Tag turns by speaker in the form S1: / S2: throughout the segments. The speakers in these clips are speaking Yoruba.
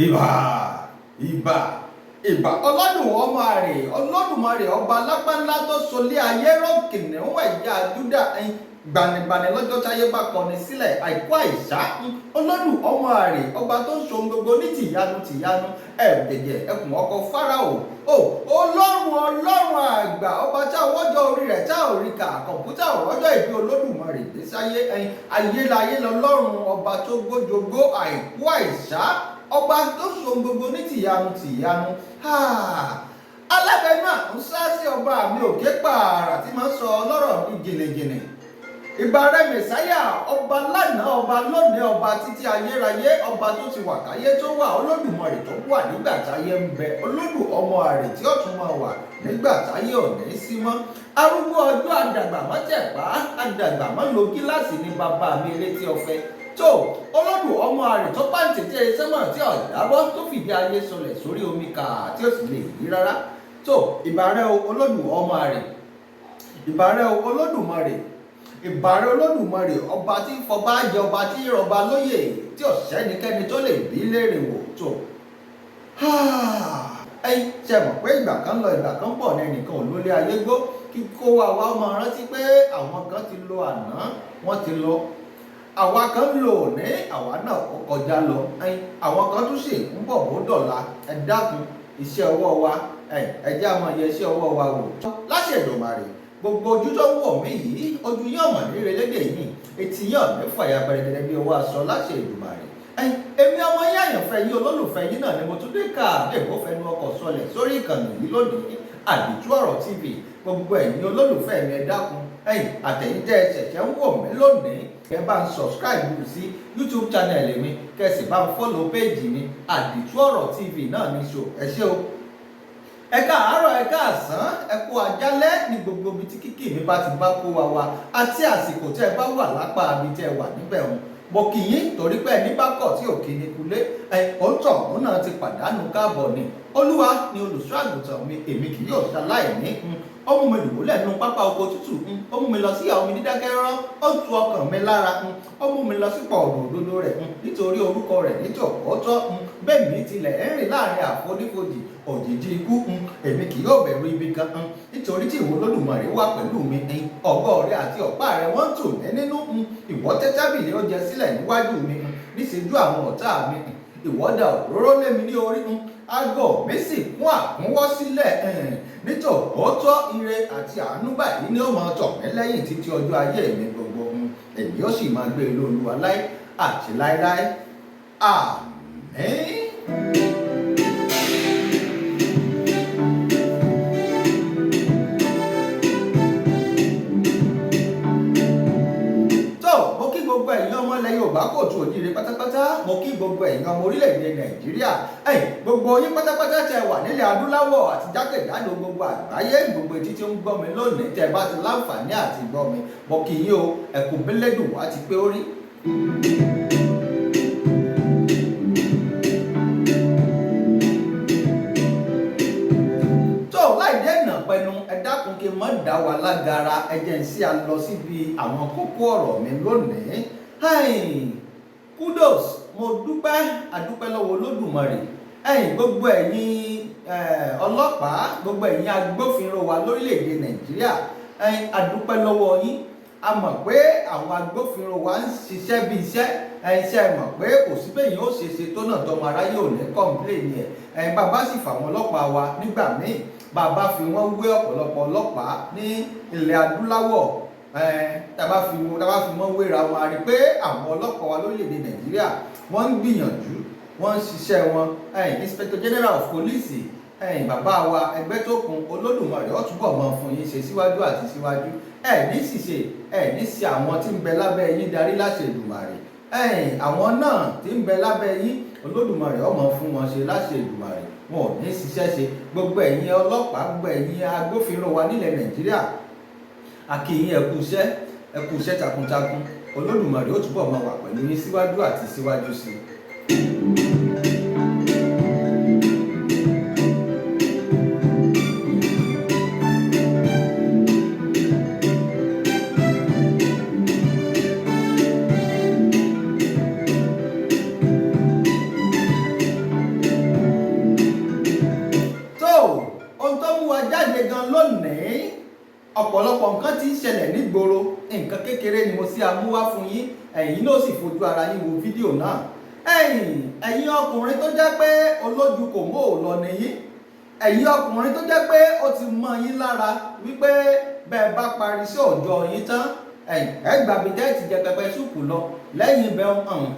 S1: Ìbà, ìbà, ìbà! Ọlọ́dún ọmọ àrè, Olódùmarè, ọba lápá ńlá tó solé ayé rọ́ọ̀kìnìún ẹ̀yà Júdà, ẹ̀yìn gbanigbani lọ́jọ́ táyé bá kọni sílẹ̀, àìkú àìsá, Olódù ọmọ àrè, ọba tó ń sohun gbogbo ní tìyanu tìyanu, ẹ̀rù jẹ̀jẹ̀ ẹkùn ọkọ̀ Fáráò o, Ọlọ́run, Ọlọ́run àgbà, ọba tá ọwọ́jọ́ orí rẹ̀ tá ò rí kà, kọ̀ǹpútà ọ̀rọ̀jọ́ ìbí Olódùmarè gbé sáyé. Ẹ̀yìn ayélayé lọ́lọ́run, ọba tó gbójogó, àìkú àìsá, ọba tó sohun gbogbo ní tìyanu tìyanu. Alábẹ́nú ń sá sí ọba mi òkè pààrà tí máa ń sọ ọlọ́rọ̀ ní jìnnìjìnnì. Ìbà rẹ, Mẹ̀sáyà, ọba lánàá, ọba lónìí, ọba títí ayérayé, ọba tó ti wà káyé tó wà, Olódùmarè tó wà nígbà táyé ń bẹ, Olódù ọmọ àrè tí ó tún máa wà nígbà táyé ò ní sí mọ́, arúgbó ọjọ́, àdàgbà mọ́ tẹ̀pá, àdàgbà mọ́ lo gíláàsì ní bàbá mi létí ọ̀fẹ́ tó, Olódù ọmọ àrè tó pàǹtẹ̀tẹ̀ sẹ́mọ̀ tí ọ̀dábọ́ tó fìdí ayé sọlẹ̀ sórí omi kà tí ó sì lè yí rárá tó. Ìbà rẹ o, Olódù ọmọ àrè. Ìbà rẹ o, Olódùmarè. Ìbà rẹ, Olódùmarè, ọba tí ń fọba jẹ, ọba tí ń rọba lóyè, tí ò sẹ́nikẹ́ni tó lè bí léèrè wò tó. Ẹ̀yin ṣe mọ̀ pé ìgbà kan lọ, ìgbà kan bọ̀ ní ẹnìkan ò lólé ayé gbó. Kíkó wa wá máa rántí pé àwọn kan ti lo àná, wọ́n ti lọ. Àwa kan ń lò ní àwa náà, ó kọjá lọ. Ẹ̀yin àwọn kan tún sì ń bọ̀ bó dọ̀la. Ẹ dákun, iṣẹ́ ọwọ́ wa, ẹ jẹ́ àwọn yẹ iṣẹ́ ọwọ́ wa wò. Láṣẹ Èdùmàrè, gbogbo ojú tó ń wò mí yìí, ojú yín ọ̀mọ̀ ní relédè yìí, etí yín ọ̀mí fàyà pẹrẹgẹdẹ bí owó aṣọ láṣẹ Èdùmàrè. Èmi ọmọ yín, àyànfẹ́ yín, olólùfẹ́ yín náà ni mo tún dé ká lè fẹnu ọkọ̀ sọlẹ̀ sórí ìkànnì yìí lónìí, Àdìtú Ọ̀rọ̀ TV. Gbogbo ẹ̀yin olólùfẹ́ mi, ẹ dákun, ẹ̀yin àtẹ̀yìntẹ́ ẹ ṣẹ̀ṣẹ̀ ń wò mí lónìí, ẹ bá ń subscribe sí YouTube channel mi, kẹ́ sì bá ń follow page mi, Àdìtú Ọ̀rọ̀ TV náà ní so. Ẹ ṣé o. Ẹ káàárọ̀, ẹ káàsán, ẹ kú àjálẹ́ ní gbogbo ibi tí kíkì mi bá ti bá kó wa wá àti àsìkò tẹ́ ẹ bá wà lápá ibi tẹ́ ẹ wà níbẹ̀ wọn. Mo kì í torí pé ẹni bá kọ̀ tí ò kí ni kulé ẹ, òǹtọ̀ òun náà ti pàdánù káàbọ̀ ni. Olúwa ni olùṣọ́ àgùntàn mi, èmi kì yóò ṣaláìní. Ó mú mi dùbúlẹ̀ nínú pápá oko tútù, ó mú mi lọ sí àwọn omi dídákẹ́ rọ́rọ́, ó tu ọkàn mi lára, ó mú mi lọ sípò ọ̀dọ̀ òdodo rẹ̀ nítorí orúkọ rẹ̀. Nítòótọ́, bẹ́ẹ̀ mi tilẹ̀ ń rìn láàrin àfonífojì òjìji ikú, èmi kì yóò bẹ̀rù ibi kan, nítorí tí ìwọ Olódùmarè wà pẹ̀lú mi. Ọ̀gọ́ rẹ àti ọ̀pá rẹ, wọ́n tù mí nínú. Ìwọ tẹ́ tábìlì oúnjẹ sílẹ̀ níwájú mi níṣojú àwọn ọ̀tá mi. Ìwọ dà òróró lé mi ní orí, ago mi sì kún àkúnwọ́ sílẹ̀. Nítòótọ́, ire àti àánú báyìí ni ó máa tọ̀ mí lẹ́yìn títí ọjọ́ ayé mi gbogbo, èmi ó sì máa gbé ilé Olúwa láé àti láéláé. Àmín. Tó, mo kí gbogbo ẹ̀yin ọmọ ilẹ̀ Yorùbá kóòtù òjíire pátápátá. Mo kí gbogbo ẹ̀yin ọmọ orílẹ̀-èdè Nàìjíríà, ẹ̀yin gbogbo yín pátápátá tẹ́ wà nílẹ̀ adúláwọ̀ àti jákèjádò gbogbo àgbáyé, gbogbo etí tí ń gbọ́ mi lónìí, tẹ́ bá ti láǹfààní àti gbọ́ mi, mo kí yín o. Ẹ̀kú bẹ́lẹ́dùn wá ti pé ó rí. Tó, láì dẹ́nà pẹnu, ẹ dákun, kí n má dá wa lágara, ẹ jẹ́ n sí a lọ síbi àwọn kókó ọ̀rọ̀ mi lónìí. Kudos, mo dúpẹ́, àdúpẹ́ lọ́wọ́ Olódùmarè. Ẹ̀yin gbogbo ẹ̀yin ọlọ́pàá, gbogbo ẹ̀yin agbófinró wa lórílẹ̀‐èdè Nàìjíríà, ẹ̀yin, àdúpẹ́ lọ́wọ́ yín. A mọ̀ pé àwọn agbófinró wa ń ṣiṣẹ́ bí iṣẹ́. Ẹ̀yin ṣe mọ̀ pé kò sí bẹ́yìn ó ṣe ṣe tó náà tọmọ aráyé ò ní complain ẹ̀. Ẹ̀yin bàbá sì fà wọn ọlọ́pàá wa nígbà míì, bàbá fi wọ́n wé ọ̀pọ̀lọpọ̀ ọlọ́pàá ní ilẹ̀ adúláwọ̀, tá bá fi wọ́n wéra wọn, a rí pé àwọn ọlọ́pàá wa lórílẹ̀‐èdè Nàìjíríà, wọ́n ń gbìyànjú, wọ́n ń ṣiṣẹ́ wọn. Inspector General of Police, ẹ̀yin bàbá wa ẹgbẹ́ tó kun, Olódùmarè ó túbọ̀ mọ́ fún yín ṣe síwájú àti síwájú. Ẹ̀ ní ṣìṣe, ẹ̀ ní sí àwọn tí ń bẹ lábẹ́ yín darí láṣẹ Èdùmàrè. Ẹ̀yin àwọn náà tí ń bẹ lábẹ́ yín, Olódùmarè ó máa fún wọn ṣe láṣẹ Èdùmàrè, wọn ò ní ṣiṣẹ́ ṣe. Gbogbo ẹ̀yin ọlọ́pàá, gbogbo ẹ̀yin agbófinró wa nílẹ̀ Nàìjíríà, a kí yín, ẹ kú iṣẹ́, ẹ kú iṣẹ́ takuntakun. Olódùmarè ó túbọ̀ máa wà pẹ̀lú yín síwájú àti síwájú sí i. Ọ̀pọ̀lọpọ̀ nǹkan tí ń ṣẹlẹ̀ nígboro. Nǹkan kékeré ni mo sì amúwá fún yín, ẹ̀yin náà sì fojú ara yín wo fídíò náà. Ẹ̀yin ọkùnrin tó jẹ́ pé olójú kò mọ́ ò lọ nìyí, ẹ̀yin ọkùnrin tó jẹ́ pé ó ti mọ́ yín lára wípé bẹ́ẹ̀ bá parí sí ọjọ́ yín tán, ẹ gbàgbé tẹ́ ti jẹ pepper soup lọ, lẹ́yìn ibẹ̀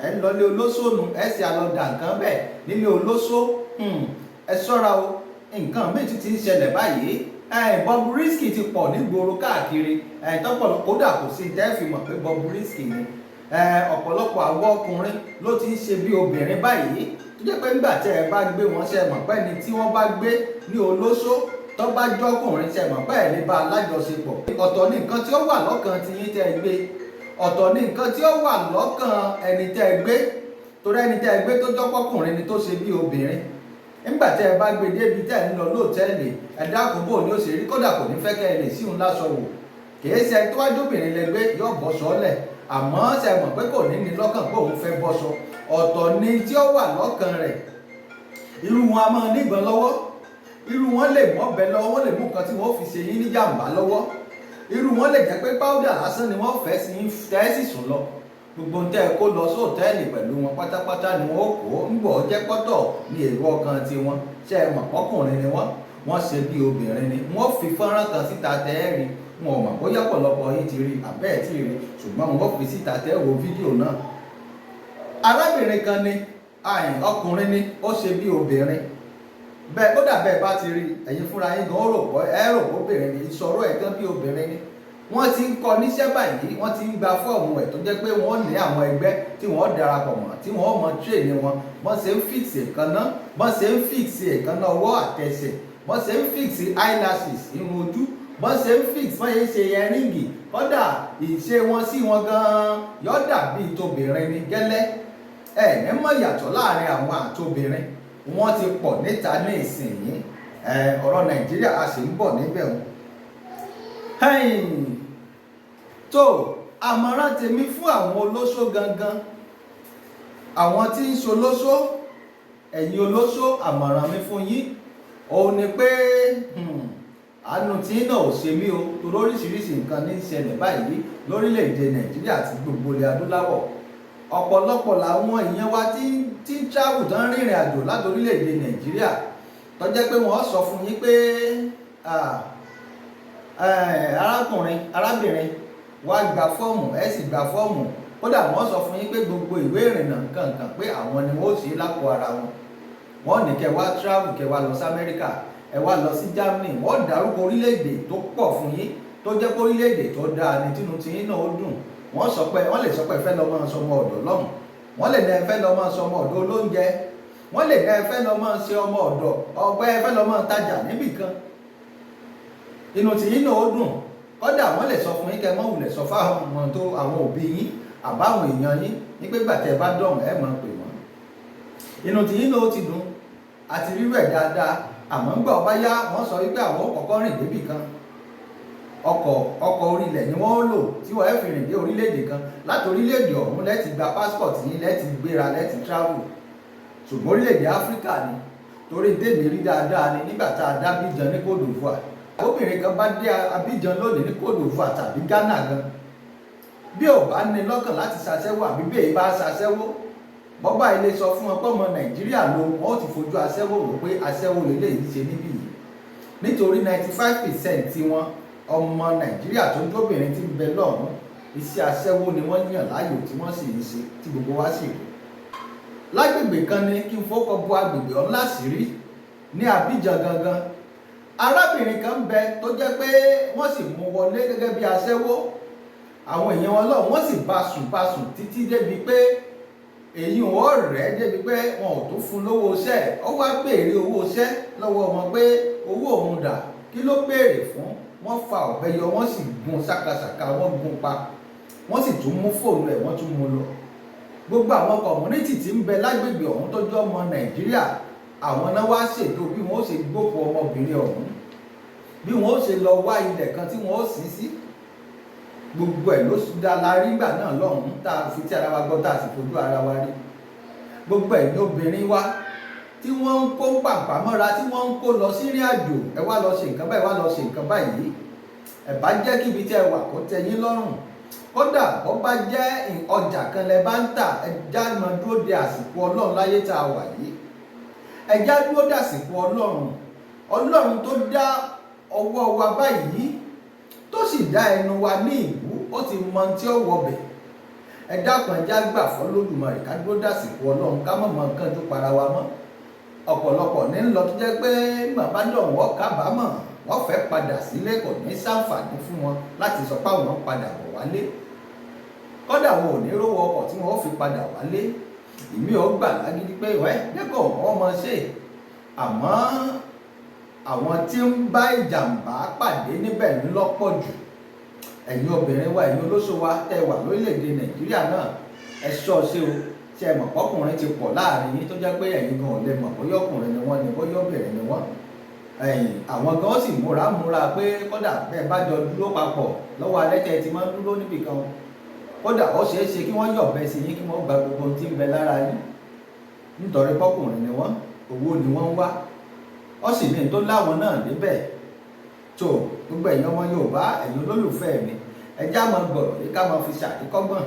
S1: ẹ ń lọlé olóṣònù, ẹ sì àlọ́dà nǹkan bẹ́ẹ̀ nílé olóṣó. Ẹ ṣọ́ra o, nǹkan míì ti ń ṣẹlẹ̀ báyìí. Bobrisky ti pọ̀ nígboro káàkiri tọ́pọ̀, kódà kò sí tẹ́ fi mọ̀ pé Bobrisky ni. Ọ̀pọ̀lọpọ̀ àwọn ọkùnrin ló ti ń ṣe bí obìnrin báyìí, tó jẹ́ pé nígbà tẹ́ ẹ bá gbé wọn, ṣe mọ̀ pé ẹni tí wọ́n bá gbé ní olóṣó tó bá jọ́kùnrin, ṣe mọ̀ pé ẹ̀ lè bá alájọṣepọ̀? Ọ̀tọ̀ ní nǹkan tí ó wà lọ́kàn tí yín tẹ́ ẹ gbé, ọ̀tọ̀ ní nǹkan tí ó wà lọ́kàn ẹni tẹ́ ẹ gbé, torí ẹni tẹ́ ẹ gbé tó jọ́pọ̀kùnrin ni tó ṣe bí obìnrin, nígbà tẹ́ ẹ bá gbé débi tẹ́ ẹ ń lọ lóòtẹ́ẹ̀lì, ẹ dákun, bò ní ó ṣe rí? Kódà kò ní fẹ́ kẹ́ ẹ lè sí òun láṣọ wò. Kìí ṣe tó wájú obìnrin lẹ gbé yóò bọ́ sọ́lẹ̀, àmọ́ ṣe mọ̀ pé kò ní ní lọ́kàn pé òun fẹ́ bọ́ṣọ? Ọ̀tọ̀ ni tí ó wà lọ́kàn rẹ̀. Irú wọn a máa níbọn lọ́wọ́, irú wọn lè mọ́bẹ lọ́wọ́, wọ́n lè mú nǹkan tí wọ́n fi ṣe yín níjàmbá lọ́wọ́. Irú wọn lè jẹ́ pé powder lásán ni wọ́n fẹ́ sí yín tẹ́ sì sùn lọ. Gbogbo ń tẹ́ ẹ kó lọ sóòtẹ́ẹ̀lì pẹ̀lú wọn pátápátá ni wọ́n kó ń bọ̀ jẹ́ pọ́tọ̀ ní èrò ọkàn tiwọn. Ṣe é mọ̀ pọ́kùnrin ni wọ́n, wọ́n ṣe bí obìnrin ni. Wọ́n fi fọ́nrán kan síta tẹ́ ẹ rí. Wọn ò mọ̀ bóyá ọ̀pọ̀lọpọ̀ yín ti rí àbẹ́ ẹ̀ tí rí, ṣùgbọ́n wọ́n fi síta tẹ́ wo fídíò náà. Arábìnrin kan ni, ọkùnrin ni, ó ṣe bí obìnrin bẹ́ẹ̀. Kódà bẹ́ẹ̀ bá ti rí, ẹ̀yin fúnra yín gan ó rò pọ̀, ẹ rò pé obìnrin ni. Ìṣòro ẹ̀ gan bí obìnrin ni. Wọ́n ti ń kọ́ níṣẹ́ báyìí, wọ́n ti ń gba fọ́ọ̀mù ẹ̀, tó jẹ́ pé wọ́n ní àwọn ẹgbẹ́ tí wọ́n darapọ̀ mọ́, tí wọ́n mọ train wọn, bọ́n ṣe ń fix èékánná, bọ́n ṣe ń fix èékánná ọwọ́ àtẹsẹ̀, bọ́n ṣe ń fix eyelashes, irun ojú, bọ́n ṣe ń fix, bọ́n ṣe ń ṣe earring. Kódà ìṣe wọn sí wọn gan-an yóò dàbí tóbìnrin ni gẹ́lẹ́. Ẹ̀ ní mọ̀ yàtọ̀ láàrin àwọn àtobìnrin. Wọ́n ti pọ̀ níta ní ìsinyìí. Ọ̀rọ̀ Nàìjíríà, a sì ń bọ̀ níbẹ̀ wọn. Tó àmọ̀ràn tèmi fún àwọn olóṣó gangan, àwọn tí ń ṣolóṣó, ẹ̀yin olóṣó, àmọ̀ràn mi fún yín òun ni pé àánú tí náà ò ṣe mí o, torí oríṣiríṣi nǹkan ní í ṣẹlẹ̀ báyìí lórílẹ̀‐èdè Nàìjíríà àti gbogbo ilẹ̀ adúláwọ̀. Ọ̀pọ̀lọpọ̀ làwọn èèyàn wa tí ń travel, tán rìnrìn àjò láti orílẹ̀‐èdè Nàìjíríà, tó jẹ́ pé wọ́n sọ fún yín pé, "Arákùnrin, arábìnrin, wá gba fọ́ọ̀mù." Ẹ sì gba fọ́ọ̀mù. Kódà wọ́n sọ fún yín pé gbogbo ìwé ìrìnnà nǹkan pé àwọn ni wọ́n ó ṣe lápò ara wọn. Wọ́n ní kẹ́ wá travel, kẹ́ wá lọ sí Amẹ́ríkà, ẹ wá lọ sí Germany. Wọ́n dárúkọ orílẹ̀-èdè tó pọ̀ fún yín, tó jẹ́ pé orílẹ̀-èdè tó dáa ní tínú tiyín náà ó dùn. Wọ́n sọ pé wọ́n lè sọ pé ẹ fẹ́ lọ máa sọmọ ọ̀dọ̀ lọ́hùn, wọ́n lè ní ẹ fẹ́ lọ máa sọmọ ọ̀dọ̀ olóúnjẹ, wọ́n lè ní ẹ fẹ́ lọ máa ṣe ọmọ ọ̀dọ̀ ọgbẹ́, ẹ fẹ́ lọ máa tajà níbì kan. Inú tiyín náà ó dùn. Kódà wọ́n lè sọ fún yín kẹ́ mọ́ wulẹ̀ sọ fáwọn ọmọ tó àwọn òbí yín àbáwọn èèyàn yín ní pé gbàtẹ́ bá dọ̀hùn, ẹ máa pè wọ́n. Inú tiyín náà ó ti dùn àti rírú ẹ̀ dáadáa. Àmọ́ ńgbà ọba yá, wọ́n sọ wípé àwọn ó kọ́kọ́ rìn débì kan. Ọkọ̀ orílẹ̀ ni wọ́n lò tí wọ́n fi rìn dé orílẹ̀-èdè kan. Láti orílẹ̀-èdè ọ̀hún lẹ́ti gba passport yín, lẹ́ti gbéra, lẹ́ti travel. Ṣùgbọ́n orílẹ̀-èdè Áfíríkà ni, torí tèmi rí dáadáa ni nígbà tá a dá Abidjan ní Côte d'Ivoire. Obìnrin kan bá dé Abidjan lónìí ní Côte d'Ivoire tàbí Ghana gan, bí ò bá ní lọ́kàn láti ṣaṣẹ́wó àbí bí èyí bá ṣaṣẹ́wó, bọ́bá ilé sọ fún wọn pé ọmọ Nàìjíríà ló, wọn ó ti fojú aṣẹ́wó wò pé aṣẹ́wó lélẹ́yìí ṣe níbí yìí, nítorí 95% tí wọn ọmọ Nàìjíríà tó ń jóbìnrin tí ń bẹ lọ́hùn, iṣẹ́ aṣẹ́wó ni wọ́n yàn láàyò tí wọ́n sì ń ṣe, tí gbogbo wa sì rí. Lágbègbè kan ni kí n fọkọ bo agbègbè ọ̀hún láṣìírí ní Abidjan gangan, arábìnrin kan ń bẹ tó jẹ́ pé wọ́n sì mú wọlé gẹ́gẹ́ bí aṣẹ́wó. Àwọn èèyàn wọn lọ́hùn, wọ́n sì bá sùn, bá sùn títí débi pé èyí wọn rẹ̀, débi pé wọn ò tún fún lówó iṣẹ́. Ó wá béèrè owó iṣẹ́ lọ́wọ́ wọn pé owó òun dà? Kí ló béèrè fún? Wọ́n fa ọ̀bẹ yọ, wọ́n sì gún ṣàkàṣàkà, wọ́n gún pa, wọ́n sì tún mú fóònù ẹ̀, wọ́n tún mú lọ. Gbogbo àwọn community tí ń bẹ lágbègbè ọ̀hún tó jẹ́ ọmọ Nàìjíríà, àwọn náà wá ṣètò bí wọ́n ó ṣe gbókù ọmọbìnrin ọ̀hún, bí wọ́n ó ṣe lọ wá ilẹ̀ kan tí wọ́n ó sin sí. Gbogbo ẹ̀ ló dá la rí gbà náà lọ́hùn-ún, tá a fi tí ara wa gbọ́, tá a sì fojú ara wa rí. Gbogbo ẹ̀ ní obìnrin wa tí wọ́n ń kó pàpà mọ́ra, tí wọ́n ń kó lọ sí ìrìn àjò, ẹ wá lọ ṣe nǹkan báyìí, wá lọ ṣe nǹkan báyìí. Ẹ bá jẹ́ kí ibi tí ẹ wà kó tẹ́ yín lọ́rùn. Kódà bó bá jẹ́ ọjà kan lẹ bá ń tà, ẹ já máa dúró de àsìkò Ọlọ́run láyé tá a wà yìí. Ẹ já dúró de àsìkò Ọlọ́run. Ọlọ́run tó dá ọwọ́ wa báyìí, tó sì dá ẹnu wa ní ìbú, ó ti mọ tí ó wọbẹ̀. Ẹ dákun, ẹ já gbà fọ́ Lódùmarè, ká dúró dàsìkò Ọlọ́run, ká má mọ nǹkan tó para wa mọ́. Ọ̀pọ̀lọpọ̀ ní ń lọ tó jẹ́ pé bàbá dọ̀ wọ́n kábàámọ̀, wọ́n fẹ́ padà sílé, kò ní sáǹfààní fún wọn láti sọ pé àwọn padà bọ̀ wálé. Kódà wọn ò ní rówó ọkọ̀ tí wọ́n fi padà wálé. Ìmí ò gbà lágídí pé wẹ́ dẹ́kọ̀ wọ́n mọ ṣe. Àmọ́ àwọn tí ń bá ìjàmbá pàdé níbẹ̀ ń lọ́pọ̀ jù. Ẹ̀yin obìnrin wa, ẹ̀yin olóṣò wa tẹ́ wà lórílẹ̀‐èdè Nàìjíríà náà, ẹ ṣọ́ ṣe o. Ṣé ẹ mọ̀ pọ́kùnrin ti pọ̀ láàrin yín tó jẹ́ pé ẹ̀yin gan ò lè mọ̀ bóyá ọkùnrin ni wọ́n ni bóyá obìnrin ni wọ́n. Ẹ̀yin àwọn gan sì múra múra pé kódà bẹ́ẹ̀ bá jọ dúró papọ̀ lọ́wọ́ alẹ́ tẹ́ ti máa ń dúró níbì kan, kódà ó ṣeé ṣe kí wọ́n yọ̀bẹ sí yín, kí wọ́n gba gbogbo ohun tí ń bẹ lára yín, nítorí pọ́kùnrin ni wọ́n, owó ni wọ́n ń wá, ó sì ní tó láwọn náà débẹ̀. Tó gbogbo ẹ̀yin ọmọ Yorùbá, ẹ̀yin olólùfẹ́ mi, ẹ já máa gbọ̀rọ̀ yìí ká máa fi ṣàríkọ́gbọ̀n.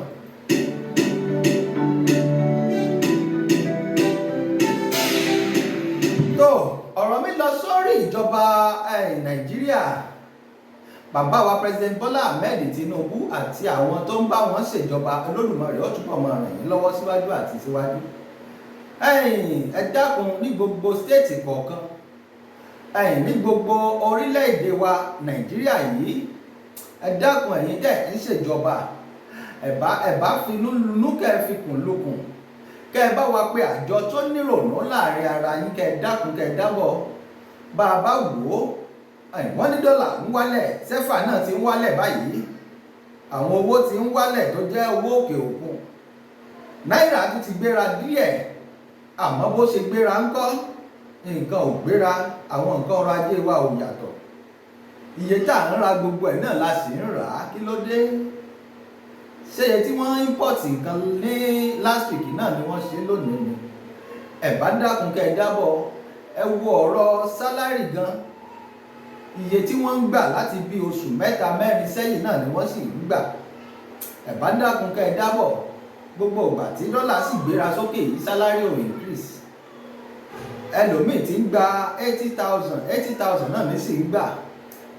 S1: Tó ọ̀rọ̀ mi lọ sórí ìjọba Nàìjíríà, bàbá wa President Bọ́lá Ahmed Tinubu àti àwọn tó ń bá wọn ṣèjọba. Olódùmarè ó túbọ̀ máa ràn yín lọ́wọ́ síwájú àti síwájú. Ẹ dákun, ní gbogbo state kọ̀ọ̀kan, ní gbogbo orílẹ̀-èdè wa Nàìjíríà yìí, ẹ dákun, ẹ̀yin tẹ̀ ń ṣèjọba, ẹ bá finú lunú, kẹ́ ẹ fi kùn lukùn, kẹ́ ẹ bá wa pé àjọ tó nírònú láàrin ara yín, kẹ́ ẹ dákun, kẹ́ ẹ dábọ̀. Bá a bá wò ó, wọ́n ní dọ́là ń wálẹ̀, sẹ́fà náà ti ń wálẹ̀ báyìí, àwọn owó ti ń wálẹ̀ tó jẹ́ owó òkè òkun. Náírà tún ti gbéra díẹ̀, àmọ́ bó ṣe gbéra ńkọ́, nǹkan ò gbéra, àwọn nǹkan ọrọ̀ ajé wa ò yàtọ̀. Iye tá à ń ra gbogbo ẹ̀ náà la sì ń rà á. Kí ló dé? Ṣé iye tí wọ́n import nǹkan ní last week náà ni wọ́n ṣe lónìí ni? Ẹ bá dákun, kẹ́ ẹ dábọ̀. Ẹ wo ọ̀rọ̀ salary gan, iye tí wọ́n ń gbà láti bí oṣù mẹ́ta mẹ́rin sẹ́yìn náà ni wọ́n sì ń gbà. Ẹ bá dákun, kẹ́ ẹ dábọ̀. Gbogbo ìgbà tí dọ́là sì gbéra sókè yìí, salary ò increase. Ẹlòmíì tí ń gba 80,000, 80,000 náà ní sì ń gbà.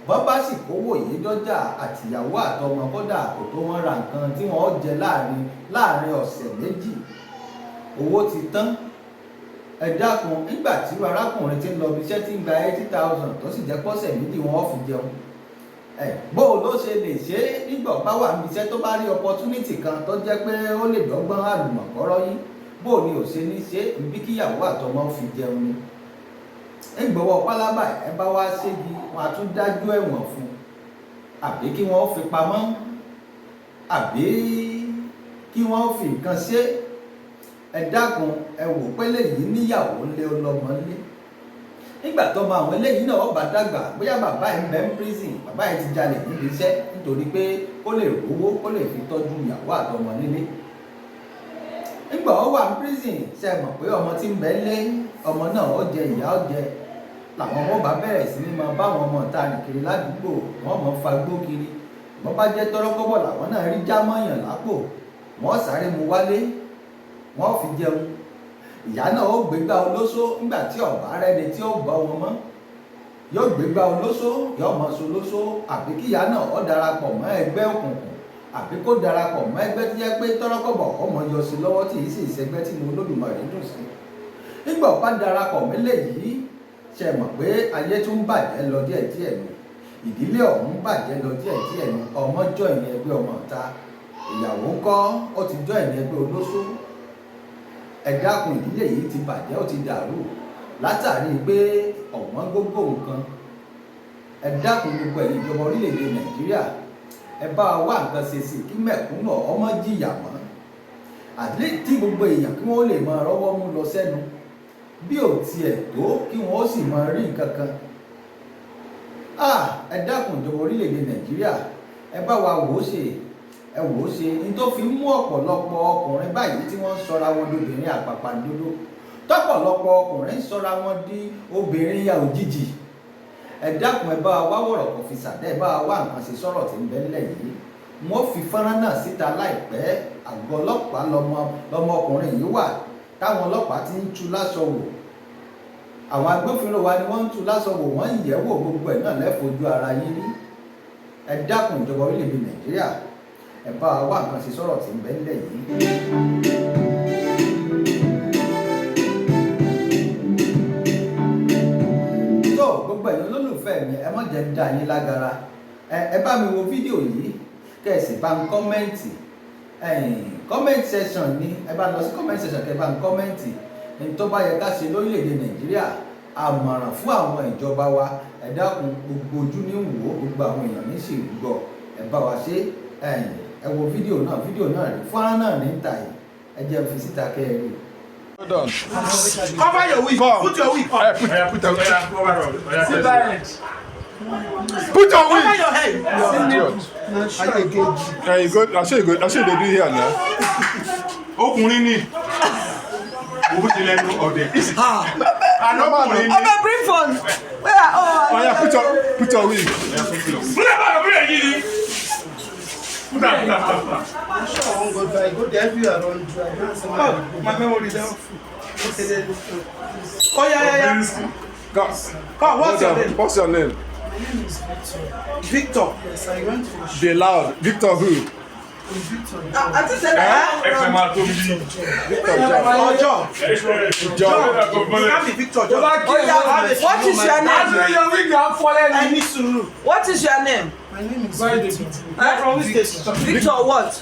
S1: Bọ́n bá sì kówó yìí dọ́jà, àtìyàwó àtọmọ, kódà kò tó wọ́n ra nǹkan tí wọ́n jẹ láàrin ọ̀sẹ̀ méjì, owó ti tán. Ẹ dákun, nígbà tí arákùnrin tí ń lọ ibi iṣẹ́ tí ń gba 80,000, tó sì jẹ́ pọ́sẹ̀ méjì wọ́n fi jẹun, ẹ bó ló ṣe lè ṣe é nígbà bá wà níbi iṣẹ́, tó bá rí opportunity kan tó jẹ́ pé ó lè dọ́gbọ́n àlùmọ̀kọ́rọ́ yín, bó ni ò ṣe ní ṣe bí kíyàwó àtọmọ fi jẹun ni? Ńgbọ́wọ́ pálábà ẹ bá wá ségi, wọn á tún dájú ẹ̀wọ̀n fún, àbí kí wọ́n fi pamọ́, àbí kí wọ́n fi nǹkan ṣe. Ẹ dákun, ẹ wò pé léyìí níyàwó ńlé, ọlọ́mọ ńlé. Nígbà tó mọ àwọn eléyìí náà ọba dàgbà, bóyá bàbá ẹ̀ ń bẹ ń prison, bàbá ẹ̀ ti jalè níbi iṣẹ́ nítorí pé kó lè rówó, kó lè fi tọ́jú ìyàwó àtọmọ nílé. Nígbà ó wà ní prison, ṣe mọ̀ pé ọmọ tí ń bẹ lé, ọmọ náà ó jẹ ìyá, ó jẹ làwọn ọmọ bá bẹ̀rẹ̀ sí ní máa bá àwọn ọmọ ìta rìn kiri ládùúgbò, wọ́n mọ̀ fagbó kiri. Wọ́n bá jẹ́ tọ́rọ́kọ́bọ̀ làwọn náà rí jámọ́yàn lápò, wọ́n sáré mu wálé, wọ́n fi jẹun. Ìyá náà ó gbégbá olóṣó. Nígbà tí ọ̀bá rẹni tí ó bọ́ wọn mọ́, yóò gbégbá olóṣó, yóò mọ̀ so olóṣó, àbí kíyá náà ó darapọ̀ mọ́ ẹgbẹ́ òkùnkùn, àbí kó darapọ̀ mọ́ ẹgbẹ́ tí jẹ́ pé tọ́rọ́kọ́bọ̀ ọmọ yọ sí lọ́wọ́, tí yìí sì ṣẹgbẹ́ tí mo Olódùmarè dùn sí. Nígbà ó bá darapọ̀ mẹ́lẹ̀ yìí, ṣe mọ̀ pé ayé tún bàjẹ́ lọ díẹ̀díẹ̀ ni, ìdílé ọ̀hún bàjẹ́ lọ díẹ̀díẹ̀ ni. Ọmọ join ẹgbẹ́ ọmọ ìta, ìyàwó ńkọ́, ó ti join ẹgbẹ́ olóṣó. Ẹ dákun, ìdílé yìí ti bàjẹ́, ó ti dàrú látàrí pé ọ̀wọ́n gógó nǹkan. Ẹ dákun, gbogbo ẹ̀yin ìjọba orílẹ̀-èdè Nàìjíríà, ẹ bá wa wá nǹkan ṣe sí kí mẹ̀kúnnù ọmọ jìyà mọ́, àti tí gbogbo èèyàn kí wọ́n lè máa rọ́wọ́ mú lọ sẹ́nu, bí ò tiẹ̀ tó kí wọ́n sì máa rí nǹkan kan. Ẹ dákun, ìjọba orílẹ̀-èdè Nàìjíríà, ẹ bá wa wò ó ṣe, ẹ wò ó ṣe ní tó fi mú ọ̀pọ̀lọpọ̀ ọkùnrin báyìí tí wọ́n ń sọra wọn lóbìnrin àpàpàǹdodo, tọ́pọ̀lọpọ̀ ọkùnrin ń sọra wọn di obìnrin ya òjijì. Ẹ dákun, ẹ bá wa wá wọ̀rọ̀ kò fi sàdẹ́, ẹ bá wa wá nǹkan ṣe sọ̀rọ̀ tí ń bẹ ńlẹ̀ yìí. Wọ́n fi fọ́nrán náà síta láìpẹ́. Àgọ́ ọlọ́pàá lọmọkùnrin yìí wà táwọn ọlọ́pàá ti ń tú láṣọ wò. Àwọn agbófinró wa ni wọ́n ń tú láṣọ wò, wọ́n ń yẹ̀ wò. Gbogbo ẹ̀ náà lẹ́fojú ara yín rí. Ẹ dákun, ìjọba orílẹ̀-èdè Nàìjíríà, ẹ bá wa wá nǹkan ṣe sọ̀rọ̀ tí ń bẹ ńlẹ̀ yìí. Tó gbogbo ẹ̀yin olólùfẹ́ mi, ẹ má jẹ́ ń dá yín lágara. Ẹ bá mi wo fídíò yìí, kẹ́ ẹ sì bá ń comment. Comment section ni ẹ bá lọ sí, comment section, kẹ́ ẹ bá ń comment ní tó bá yẹ ká ṣe lórílẹ̀‐èdè Nàìjíríà, àmọ̀ràn fún àwọn ìjọba wa. Ẹ dákun, gbogbo ojú ní wò ó, gbogbo àwọn èèyàn ní sì gbọ́. Ẹ bá wa ṣe. Ẹ wo fídíò náà, fídíò náà rí, fọ́nrán náà ní ta yìí. Ẹ jẹ́ n fi síta kẹ́ ẹ rí.
S2: Hold on.
S3: Cover your wig.
S2: Come.
S3: Put your wig on.
S2: Put, put, put your wig.
S3: Cover your head.
S2: Idiot. Yeah, you go. I show you go. I show you they do here now.
S4: Ọkùnrin ni owó ti lẹ́nu ọ̀dẹ̀. Alọ́kùnrin ni.
S5: Obe, bring phone. Where? Oh,
S2: Oh yeah, put your wig.
S4: Múlẹ̀ bá múlẹ̀ yìí ni. Put am, put am, put am.
S3: Oh, my memory down. Oh yeah, yeah, yeah.
S2: Go.
S3: Come, what's
S2: Hold
S3: your
S2: on.
S3: name?
S2: What's your name?
S6: My name is Victor.
S3: Victor.
S6: Yes, I went for show.
S2: Be loud. Victor who?
S6: Victor.
S5: I think say
S4: Ẹ fẹ́ máa tóbi.
S2: Victor John.
S3: Ojo.
S2: John.
S3: You can't be Victor John.
S5: Oya, what is your name?
S3: Ẹni sùúrù.
S5: What is your name?
S6: My name is Victor.
S3: You are from which state?
S5: Victor what?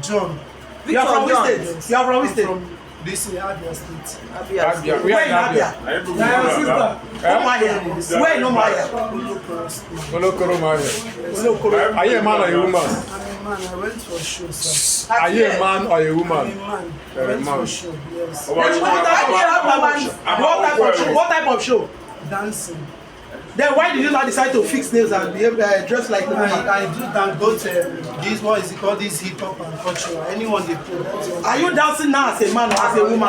S6: John.
S3: You are from which
S5: John.
S3: state? You are from which
S6: I'm
S3: state?
S6: from this Abia State.
S5: Abia.
S2: Abia. We
S3: Where
S2: are
S3: in
S2: in Abia.
S3: Abia? Umuahia. Where in Umuahia?
S6: Olokoro State.
S2: Olokoro Maria.
S3: Olokoro.
S2: Are you a man or a woman?
S6: I'm a man. I went for show, sir.
S2: Are you a man or a
S6: I'm
S2: woman?
S6: a man. I
S2: You're a
S6: went
S2: man.
S6: for show. Yes.
S3: What type of show? What type of show? What type of show?
S6: Dancing.
S3: Then why did you not decide to fix nails and behave, dress like a woman?
S6: I do dance both this, what is it called, this hip hop and cultural. Anyone they play. That's what
S3: Are you dancing now as a man or as a woman?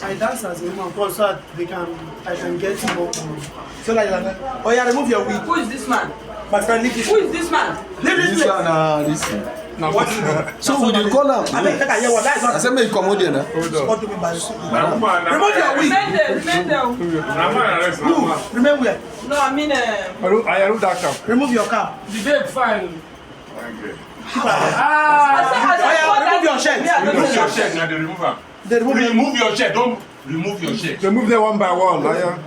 S6: I dance as a woman because so that they can I can get more money.
S3: So that you are. Oh yeah, remove your wig.
S5: Who is this man?
S3: My friend, leave this.
S5: Who is this man?
S3: Leave this
S7: This
S3: place.
S7: one na this thing.
S2: Now,
S3: What is it?
S7: So we dey call am.
S3: I beg, take a hear what that is
S7: I
S3: not.
S7: say make you comot there na.
S2: Hold on.
S3: What do you mean by this? Remove your wig.
S5: Remain there, remain there.
S3: Who? Remain where?
S5: No, I mean,
S2: I remove that cap.
S3: Remove your cap.
S8: The babe fine.
S5: I said,
S3: Oh, yeah, remove your shirt.
S5: Me, I don't
S4: Remove
S5: know.
S4: your shirt na, dey remove am.
S3: They remove your.
S4: Remove your shirt, don't remove your shirt.
S2: Remove them one by one. Aya.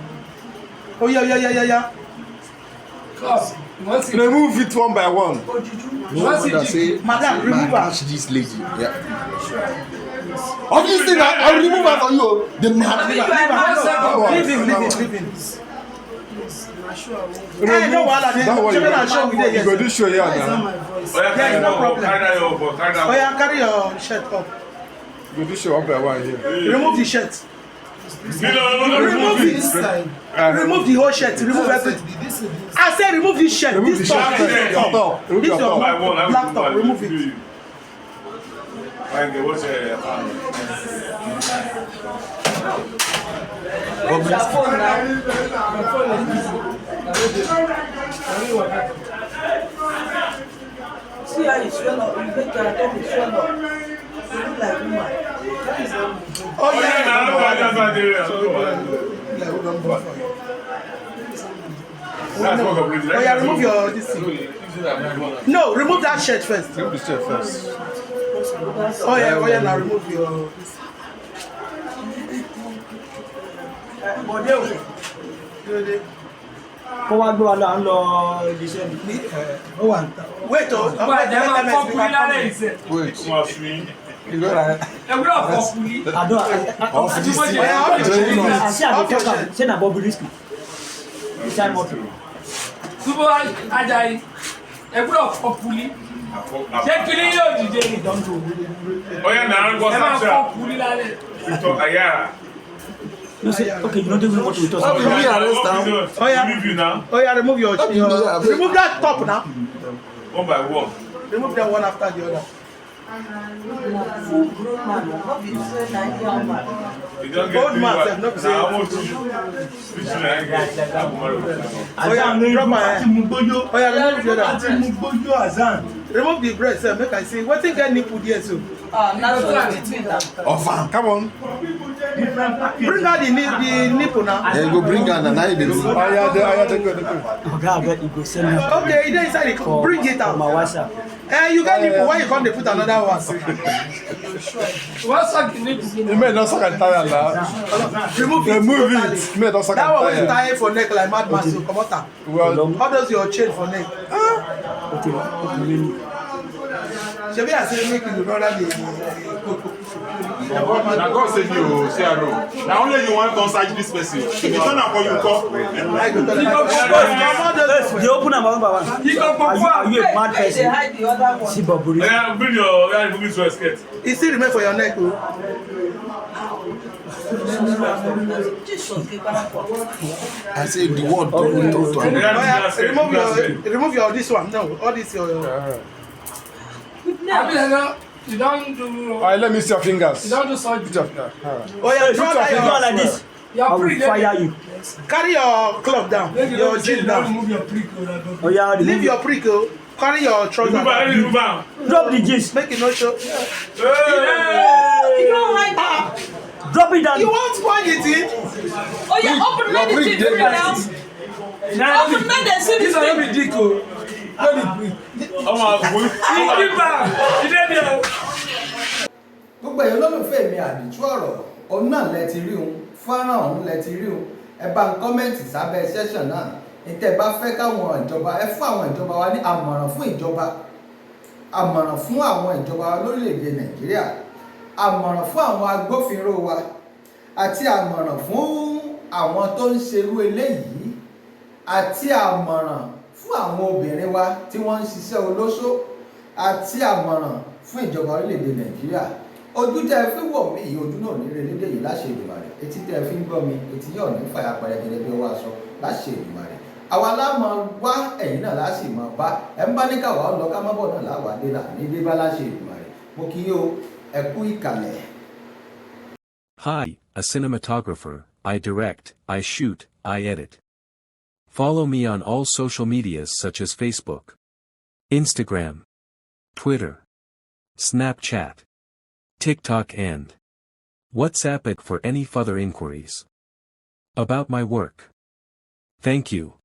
S3: Oh yeah, yeah, yeah, yeah, yeah.
S8: Come. You want see?
S2: Remove it one by one.
S7: No wonder say
S3: Madam,
S7: say
S3: remove
S7: man
S3: her.
S7: catch this lady. Yeah. Of this thing, I will remove her for you o. The
S5: I mean,
S7: mad.
S5: you are a man.
S2: That one.
S3: Leave him, leave him, leave him.
S6: Please, na show I won't go.
S3: Hey, no wahala.
S2: That one
S3: Children
S2: you
S3: are sure we dey
S2: You go
S3: here.
S2: do show here
S6: That is not
S2: now.
S6: my voice.
S4: Oya,
S3: There is
S4: carry
S3: no
S4: that
S3: problem.
S4: one, carry that your, carry that
S3: Oh yeah, carry your shirt up.
S2: You go do show one by one here.
S3: Remove the shirt.
S4: No, no, no,
S3: Remove
S4: remove
S3: it.
S4: it.
S6: Inside.
S3: Remove the whole shirt. Remove everything.
S6: This is this.
S3: I say remove this shirt.
S2: Remove
S3: This
S2: the
S3: top.
S2: shirt.
S3: This
S2: Your
S3: top.
S2: top. Remove
S3: This
S2: your
S3: your
S2: top.
S4: By one, I will
S3: black
S4: remove
S3: top.
S4: am.
S3: Remove it.
S4: Fine, what's your
S5: Where's your phone now? See how you swell up. You make your tummy swell up. You look like woman.
S3: Oh yeah.
S4: Na, no, that's not the That's what I'm
S3: Oh yeah, remove your this thing. No, remove that shirt first.
S2: Remove the shirt first.
S3: Oh yeah, oh yeah, now remove your. Bọ̀dé o. Kílódé?
S9: Kó wá gbé wa lọ, à ń lọ ibi iṣẹ́ mi.
S3: Ó wà ń ta. Wait o.
S8: Wà á jẹ́ máa fọ́ kuli lálẹ́ ìṣe.
S2: Wait. You go right.
S8: Ẹ gbọ́dọ̀ fọ́ kuli.
S9: Àdó.
S7: Off this thing.
S3: Oya, off your shirt.
S2: Remove it.
S9: Àṣé àdó
S3: Off your
S9: tọ́ka
S3: shirt.
S9: ṣé na Bobrisky inside motor.
S8: Túbọ̀ Ajayi. Ẹ gbọ́dọ̀ fọ́ kuli. Ṣé kiri yóò dìde ni?
S4: Oya na, go.
S8: Ẹ máa fọ́
S4: Samsa.
S8: kuli lálẹ́.
S4: Victor Ayara.
S9: You say okay, you no dey motor with us.
S7: How will we arrest am?
S3: Oh, yeah.
S4: Remove you now.
S3: Oh yeah, remove your.
S7: Be me, abeg.
S3: Remove that top now.
S4: One by one.
S3: Remove them one after the other.
S5: Full grown man, no be say na anyhow man.
S4: You don get
S3: Old
S4: three
S3: man
S4: wife.
S3: sef, no be say-
S4: Na almost two. Two children I get. I go marry one.
S3: Oya, drop my
S6: Àti mú gbóyó.
S3: Oya, remove the other.
S6: Àti mú gbóyó Azan.
S3: Remove the breast sef, make I see. Wetin get nipple there so?
S5: Ah, na so e between am.
S7: Offer.
S2: Come on.
S6: Different package.
S3: Bring out the nipple now.
S7: Yeah, you go bring am na now you dey do.
S2: Aya, de, aya, take it, take it.
S9: Oga abeg, you go send me
S3: Okay, e dey inside the
S9: for
S3: bring it
S9: for my
S3: out.
S9: WhatsApp.
S3: Eh, you get nipple, why you come dey put another one?
S8: Wọ́n sọ kìíní.
S2: You may not suck and tire now.
S3: Remove it.
S2: Remove
S3: totally.
S2: it. May not suck
S3: That one wey
S2: and
S3: you
S2: tire.
S3: tie for neck like madman so comot am.
S2: Well,
S3: All those your chain for neck.
S9: O ti o ti lé ní.
S3: Shebi I say make you no run the
S4: Na God save you o, CRO. Na only you wan come search this person. If you turn am for you come.
S3: I go tell you. Comot those
S9: Dey open am one by one. Are you a mad
S5: Where you dey
S9: person?
S5: hide the other one?
S9: See Bobrisky.
S4: Oya, bring your oya, remove this one skirt.
S3: E still remain for your neck o.
S5: Jesus, ke para.
S7: I say the word don talk to am.
S4: Oya, remove
S3: Oya,
S4: that skirt.
S3: remove
S4: Remove that
S3: your
S4: skirt.
S3: remove your this one no all this your
S8: Àbí ṣe you don do
S2: all right, let me see your fingers.
S8: you don do surgery.
S2: Put your finger.
S3: Oya, draw
S2: Put your
S3: that
S9: Do
S3: your
S9: am like this.
S8: Your
S9: I will
S8: prick dey
S9: fire you.
S3: carry your club down
S6: Make you
S3: your
S6: no say
S3: jean
S6: you don
S3: down.
S6: remove your prick o na Bobrisky.
S9: Oya
S3: Leave
S9: remove
S3: your prick o. Carry your trouser
S4: Remove am,
S3: down.
S4: remove am.
S9: Drop the jeans.
S3: Make e no show.
S4: Hey!
S5: You don hide am.
S9: Drop it down.
S3: You wan spoil the thing?
S5: Oya, open
S7: Your
S5: make the
S7: prick
S5: thing
S7: dey
S5: free now.
S8: Na
S5: Open make dem see the
S8: this one no
S5: thing.
S8: be dick o. No be prick.
S4: Ọmọ àgbo.
S8: Keep am. E dey there o.
S1: Gbogbo ẹ̀yin olólùfẹ́ mi, àdìtú ọ̀rọ̀ òun náà lẹ ti rí òun, fọ́nrán òun lẹ ti rí òun. Ẹ bá ń comment sábẹ́ session náà ìtẹ́ bá fẹ́ káwọn ìjọba ẹ fún àwọn ìjọba wa ní àmọ̀ràn fún ìjọba, àmọ̀ràn fún àwọn ìjọba wa lórílẹ̀‐èdè Nàìjíríà, àmọ̀ràn fún àwọn agbófinró wa, àti àmọ̀ràn fún àwọn tó ń ṣerú eléyìí, àti àmọ̀ràn fún àwọn obìnrin wa tí wọ́n ń ṣiṣẹ́ olóṣó, àti àmọ̀ràn fún ìjọba orílẹ̀-èdè Nàìjíríà. Ojú tẹ́ ẹ fi wọ̀ mí yìí, ojú náà ní relédè yìí láṣẹ Èdùmàrè. Etí tẹ́ ẹ fi ń gbọ́ mi, etí yóò ní fàyà pẹrẹgẹdẹ bí ọwọ́ aṣọ láṣẹ Èdùmàrè. Àwa láàmú wá, ẹ̀yìn náà láṣì mọ̀ bá ẹ̀ ń bá ní káwa lọ ká má bọ̀ náà láwàá dé là ní dé bá láṣẹ Èdùmàrè. Mo kí yín o, ẹ kú ìkàlẹ̀.
S10: Hi, a cinematographer, I direct, I shoot, I edit. Follow me on all social medias such as Facebook, Instagram, Twitter, Snapchat, TikTok and WhatsApp it for any further inquiries about my work. Thank you.